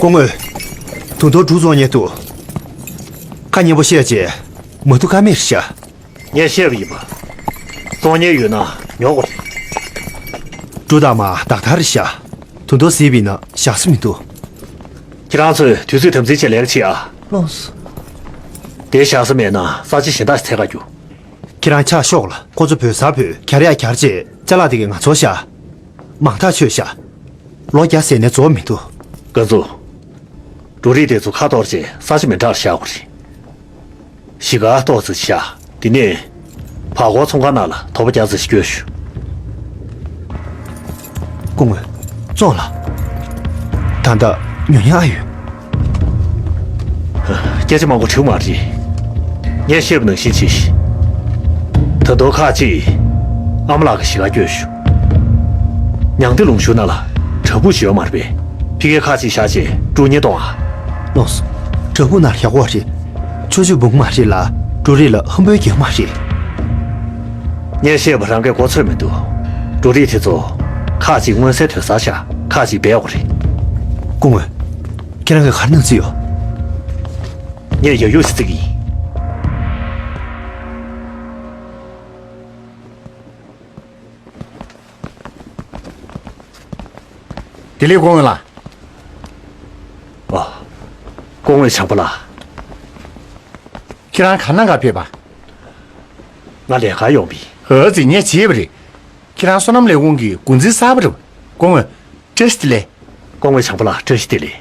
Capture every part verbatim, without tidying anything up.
སྐུ་ངོ། དུང་རྡོ་འབྲུ་བཙོང་མཁན་འདུག་ཁ་སྙན་པོ་བཤད་རྗེས་མ་ཐུག་ཀ་མེད་རེད་ཤག་ངས་བཤད་པ་ཡིན་པ། བཙོང་མཁན་ཡོད་ན་ཉོ་དགོས་རེད། འབྲུ་དང་མར་དག་དག་རེད་ཤག་དུང་རྡོ་གཟིགས་པ་ཡིན་ན་བཞག་ས་མི་འདུག་ཁྱེད་རང་ཚོས་དུས་ཚོད་དམ་འཛིན་བྱས་ལས་ཀ་བྱེད་ཨ། ལགས་སོ། དེ་བཞག་ས་མེད་ན་ས་ཆ་གཞན་དག་ཞིག་འཚོལ་ག་རྒྱུགས། ཁྱེད་རང་ཕྱག་ཤོག་ལ། ཁོ་ཚོ་བོད་སར་བུད་གྱར་ཡ་གྱར་རྗེས་ཅ་ལག་དེ་གས་ང་ཚོར་བཞག་མང་ཐག་ཆོད་ཤག་ལོ་བརྒྱ་ཟེར་ནས་རྫོགས་མི་འདུག་ཀན་ཙུའུ། འབྲུ་རིགས་དེ་ཚོ་ཁ་གཏོར་རྗེས་ས་ཆ་མི་འདྲ་ལ་བཞག་དགོས་རེད། གཞིས་ཀ་ཏོག་ཙམ་བཞག་དེ་ནས་བར་སྐོར་ཚོང་ཁང་ནང་ལ་དོ་པོ་རྒྱག་ཙམ་ཞིག་སྐྱོལ་ཞུ། སྐུ་ངོ། བཙོང་ལ། ད་ལྟ་ཉོ་མཁན་ཨ་ཡོད། སྐད་ཆ་མང་པོ་དྲིས་མ་རེད། ངས་བཤད་པ་ནང་བཞིན་བྱས་ཤིག་ད་དུང་ཁག་ཅིག་ཨ་མ་ལགས་ཀྱི་གཞིས་ཀར་བསྐྱོད་ཞུ། ཉང་ཏི་ལུང་ཤུར་ནང་ལ་བྲག་ཕུག་ཞིག་ཡོད་མ་རེད་པས། ཕ་གིར་ཁག་ཅིག་བཞག་རྗེས་འབྲུ་གཉེར་གཏོང་ཨ། ལགས་སོ། བྲག་ཕུག་ནང་ལ་ཡག་པོ་རེད། ཆུ་ཆུ་བུང་མ་རེད་ལ་འབྲུ་རིགས་ལ་ཧམ་པའི་རྒྱུ་མ་རེད། ངས་བཤད་པ་རང་གིས་མགོ་ཚོད་མི་འདུག་འབྲུ་རིགས་དེ་ཚོ་ཁག་ཅིག་མངོན་གསལ་དོད་སར་བཞག་ཁག་ཅིག་སྦས་དགོས་རེད། སྐུ་ངོ། ཁྱེད་རང་གིས་ག་རེ་གནང་རྩིས་ཡོད། ངས་ཡག་ཡོད་ཞིག་བརྩི་གི་ཡིན། བདེ་ལེགས་སྐུ་ངོ་ལགས། ཨ། སྐུ་ངོ་བྱམས་པ་ལགས། ཁྱེད་རང་ག་ན་ག་ཕེབས་པ། ང་ལས་ཀར་ཡོང་བ་ཡིན། ཨ་ཙི་ངས་བརྗེད་པ་རེད། ཁྱེད་རང་སོ་ནམ་ལས་ཁུངས་ཀྱི་འགོ་འཛིན་གསར་པ་རེད་པ། སྐུ་ངོ། བཀྲ་ཤིས་བདེ་ལེགས། སྐུ་ངོ་བྱམས་པ་ལགས་བཀྲ་ཤིས་བདེ་ལེགས།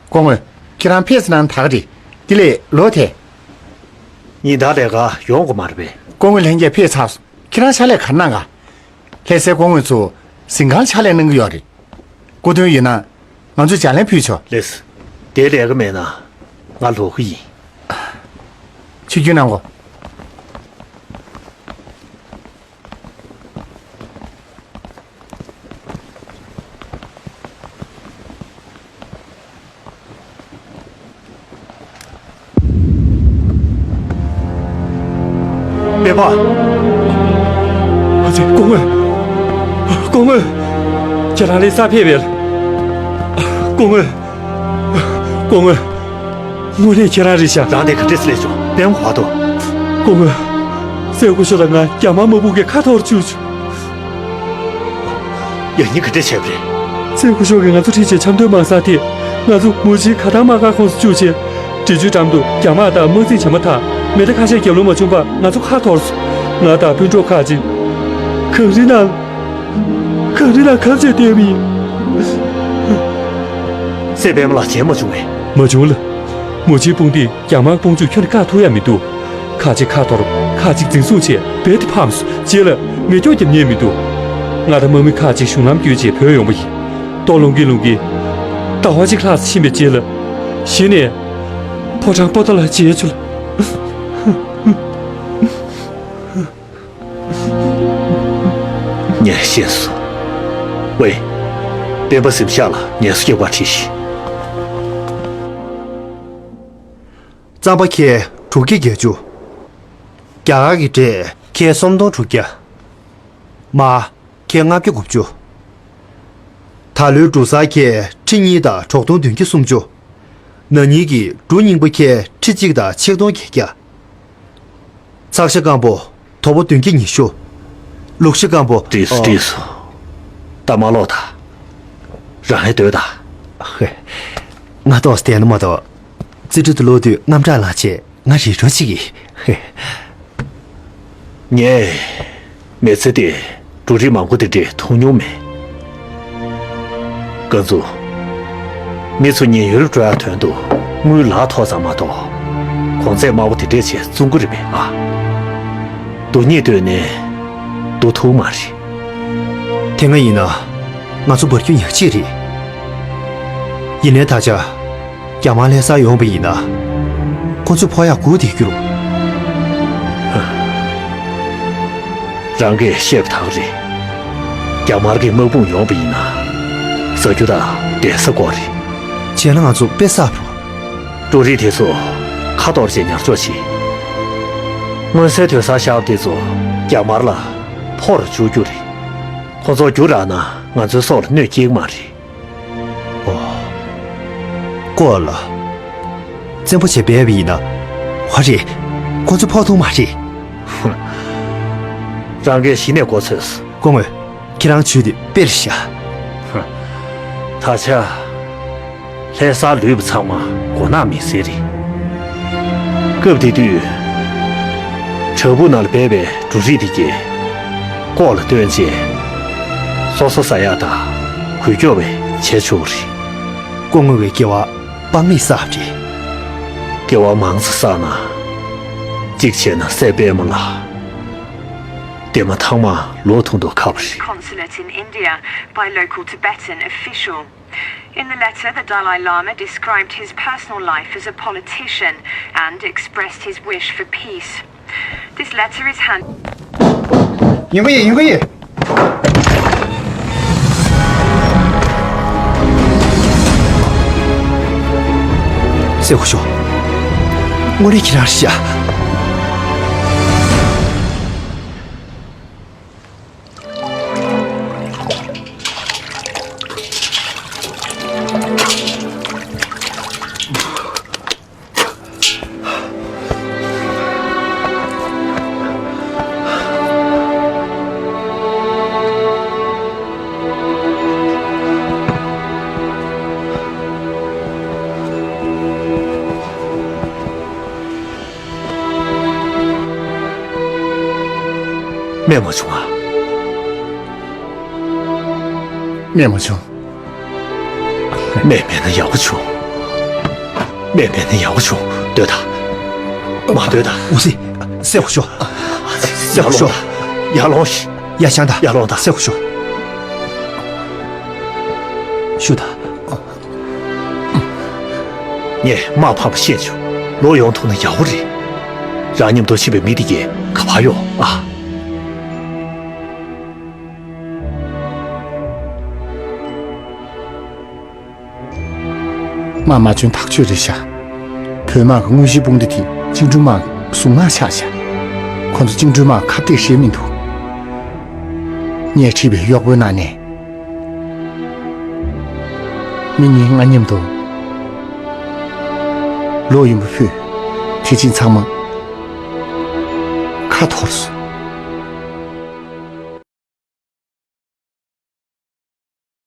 སྐུ་ངོ། ཁྱེད་རང་ཕེབས་ཚར་ན་ད་ག་རེད། བདེ་ལེགས་ལོ་དེ། ཉིན་ལྟར་ལས་ཀར་ཡོང་དགོས་མ་རེད་པས། སྐུ་ངོ་ལྷན་རྒྱས་ཕེབས་ཚར་སོང་། ཁྱེད་རང་ཕྱག་ལས་ག་རེ་གནང་ག་ལྷ་སའི་སྐུ་ངོ་ཚོ་གཟིམ་ཁང་ཕྱག་ལས་གནང་གི་ཡོད་རེད། སྐུ་མདུན་ཡིན་ན་ང་ཚོས་ལྗགས་ལན་ཕུལ་ཆོག་ལགས་སོ། དེ་ལས་ཀ་མེད་ན་ང་ལོག་གི་ཡིན། ཆིབས་བསྒྱུར་གནང་གོ། པད་མ། ཨ་ཙི། སྐུ་ངོ། སྐུ་ངོ། ཁྱེད་རང་ལྷ་སར་ཕེབས་པས། སྐུ་ངོ། སྐུ་ངོ། དངོས་གནས་ཁྱེད་རང་རེད་ཤག་རང་དེ་ག་འདྲས་སླེབས་བྱུང་། པད་མ་ག་པར་འདུག་སྐུ་ངོ། སྲས་སྐུ་ཞབས་དང་ང་རྒྱ་དམར་དམག་དཔུང་གིས་ཁ་འཐོར་བཅུག་བྱུང་། ཡང་སྙིང་ག་འདྲས་བྱས་པ་རེད། སྲས་སྐུ་ཞབས་ཀྱིས་ང་ཚོ་ཁྲིད་བྱས་ཆབ་མདོའི་དམག་སར་ཐེགས། ང་ཚོ་མུ་ཇིའི་ག་ཐང་དམག་སྒར་ཁོངས་སུ་བཅུག་བྱས། འབྲི་ཆུའི་འགྲམ་དུ་རྒྱ་དམག་དང་དམག་འཛིང་བྱས་མ་ཐག་མེ་མདའ་ཁ་ཤས་བརྒྱབ་ལོང་མ་བྱུང་བར་ང་ཚོ་ཁ་འཐོར་སོང་། ང་དང་སྤུན་གྲོགས་ཁག་ཅིག་གངས་རི་ནང་། གངས་རི་ནང་གབ་བྱས་བསྡད་པ་ཡིན། སྲས་པད་མ་ལགས་མཇལ་མ་བྱུང་བས། མ་བྱུང་ལགས། མུ་ཇིའི་དཔུང་སྡེས་རྒྱ་དམག་དཔུང་འཇུག་ཁྱོན་ནས་བཀག་ཐུབ་ཡ་མི་འདུག་ཁག་ཅིག་ཁ་འཐོར། ཁག་ཅིག་འཛིན་བཟུང་བྱས་རྦད་དེ་ཕམ་སོང་། རྗེས་ལ་མེ་སྒྱོགས་བརྒྱབ་ཉན་མི་འདུག་ང་དང་དམག་མི་ཁག་ཅིག་གཞུང་ལམ་བརྒྱུད་བྱས་བྲོས་ཡོང་བ་ཡིན། ལྟོ་སློང་གིན་སློང་གིན། ཟླ་བ་གཅིག་ལྷག་ཙམ་ཕྱིན་པའི་རྗེས་ལ། གཞི་ནས་ཕོ་བྲང་པོ་ཏཱ་ལ་མཇལ་བྱུང་ལགས། ངས་ཤེས་སོང་། ཝེ། སྤེན་པ་གཟིམ་ཤག་ལ་ངལ་གསོ་རྒྱག་པར་ཁྲིད་ཤིག་གཙང་པ་ཁལ་དྲུག་བརྒྱ་བརྒྱད་ཅུ། རྒྱ་གར་གྱི་འབྲས་ཁལ་སུམ་སྟོང་དྲུག་བརྒྱ། མར་ཁལ་ལྔ་བརྒྱ་དགུ་བཅུ། ད་ལོའི་འབྲུ་གསར་ཁལ་ཁྲི་གཉིས་དང་དྲུག་སྟོང་བདུན་བརྒྱ་སུམ་ཅུ། ན་ནིང་གི་འབྲུ་རྙིང་པ་ཁལ་ཁྲི་གཅིག་དང་ཆིག་སྟོང་བརྒྱད་བརྒྱ། ཚགས་ཤ་སྐམ་པོ་དོ་པོ་བདུན་བརྒྱ་ཉི་ཤུ། ལུག་ཤ་སྐམ་པོ། བྲིས་སོ། ཨོ། བྲིས་སོ། ད་མ་ཀློག་ད། རང་ལས་སྡོད་ད། ཧེ། ང་ཏོག་ཙམ་བསྡད་ན་མ་གཏོགས། རྩིས་ཁྲ་དེ་ཀློག་དུས་རྔམ་སྐྲག་ལངས་བྱས་ང་རེ་བྲོ་བྱེད་ཀྱི། ཧེ། ངས་མི་ཚེ་འདིར་འབྲུ་རིགས་མང་པོ་དེ་འདྲས་འཐུང་མྱོང་མེད། ཀན་ཙུའུ། མི་ཚོ་ཉེན་གཡོལ་འགྲོ་ཡག་དོན་དུ་དངུལ་ལག་ཐོག་ཙམ་མ་གཏོགས་གོང་ཚད་དམའ་པོ་དེ་འདྲས་བྱས་བཙོང་གི་རེད་པས་ཨ། སྡུག་ཉེས་ལྟོས་ནས་སྡུག་ཐུག་མ་རེད། དེ་སྔ་ཡིན་ན་ང་ཚོ་འབར་རྒྱུ་ཉག་གཅིག་རེད། ཡིན་ནའི་ད་ཆ། རྒྱ་དམར་ལྷ་སར་ཡོང་བ་ཡིན་ན། ཁོ་ཚོས་ཕོག་ཡག་སྒུག་བསྡད་རྒྱུ་རེད། རང་གིས་བཤད་པ་དག་རེད། རྒྱ་དམར་གྱི་དམག་དཔུང་ཡོང་བ་ཡིན་ན། ཟ་རྒྱུ་དང་བསྡད་ས་དགོས་རེད། བྱས་ན་ང་ཚོ་དཔེ་བསགས་པོ། འབྲུ་རིགས་དེ་ཚོ་ཁ་གཏོར་བྱས་ཉར་འཇོག་བྱེད། མངོན་གསལ་དོད་སར་བཞག་པ་དེ་ཚོ་རྒྱ་དམར་ལ་ཕོག་རུ་འཇུག་རྒྱུ་རེད། ཁོ་ཚོར་རྒྱུ་རག་ན་ང་ཚོའི་སྲོག་ལ་གནོད་སྐྱེལ་གྱི་མ་རེད། སྐོར་ལ། བཙན་པོ་བྱས་སྦས་པ་ཡིན་ན། ཧ་རེད། ཁོ་ཚོ་ཕོག་ཐུག་མ་རེད། ཧུམ། རང་གིས་གཞི་ནས་མགོ་ཚོས། སྐུ་ངོ་། ཁྱེད་རང་ཇུས་དེ་དཔེར་བཞག། ཧུམ། ད་ཆ། ལྷ་སར་ལུས་པ་ཚང་མ་མགོ་ནག་མི་སེར་རེད། སྐབས་དེ་དུས། བྲག་ཕུག་ནང་ལ་སྦས་པའི་འབྲུ་རིགས་དེ་གས། ལྐོག་ལ་བཏོན་རྗེས། སོ་སོ་ཟ་ཡག་དང་། གོས་སྐྱོར་བའི་བྱས་ཆོག་རེད། སྐུ་ངོ་གི་སྐྱེ་བ་དཔག་མེད་བསགས་པ་རེད། སྐྱེ་བ་མང་ཙམ་བསགས་ན། གཅིག་བྱས་ན་སྲས་པད་མ་ལགས། དེ་མ་ཐག་མ་ལོ་ཐུང་དུ་ཁ་བ་རེད། Consulate in India by local Tibetan official. In the letter, the Dalai Lama described his personal life as a politician and expressed his wish for peace. This letter is hand- 应该也，应该也。谢虎兄，我的其他事啊。 རྨས་མ་བྱུང་ཨ། རྨས་མ་བྱུང་། རྨས་མེད་ན་ཡག་པོ་བྱུང་། རྨས་མེད་ན་ཡག་པོ་བྱུང་། སྡོད་ད། མ་སྡོད་ད། འུ་སི། སེ་ཧོ་ཤོ། སེ་ཧོ་ཤོ། ཡར་ལོངས། ཡར་ཤང་ད། ཡར་ལོངས་ད། སེ་ཧོ་ཤོ། ཤུ་ད། ངས་དམག་ཕམ་པ་ཤེས་བྱུང་། ལོག་ཡོང་ཐུབ་ན་ཡག་པོ་རེད། རང་མཉམ་དུ་ཕྱིན་པའི་མི་དེ་གས་ག་པར་ཡོད་ཨ། དམག་མ་བྱོན་ཐག་ཆོད་རེད་ཤག་བོད་དམག་གི་དངོས་གཞིའི་དཔུང་སྡེ་དེ་བཅིངས་འགྲོལ་དམག་གི་གཟུངས་དམག་ཆགས་ཤག་ཁོ་ཚོ་བཅིངས་འགྲོལ་དམག་ཁ་གཏད་བྱེད་མི་འདུག་ངས་ཁྲིད་པའི་གཡོག་པོའི་ནང་ནས། མི་གཉིས་ང་མཉམ་དུ་ལོག་ཡོང་བ་ཕུད། དེ་ཕྱིན་ཚང་མ་ཁ་འཐོར་སོང་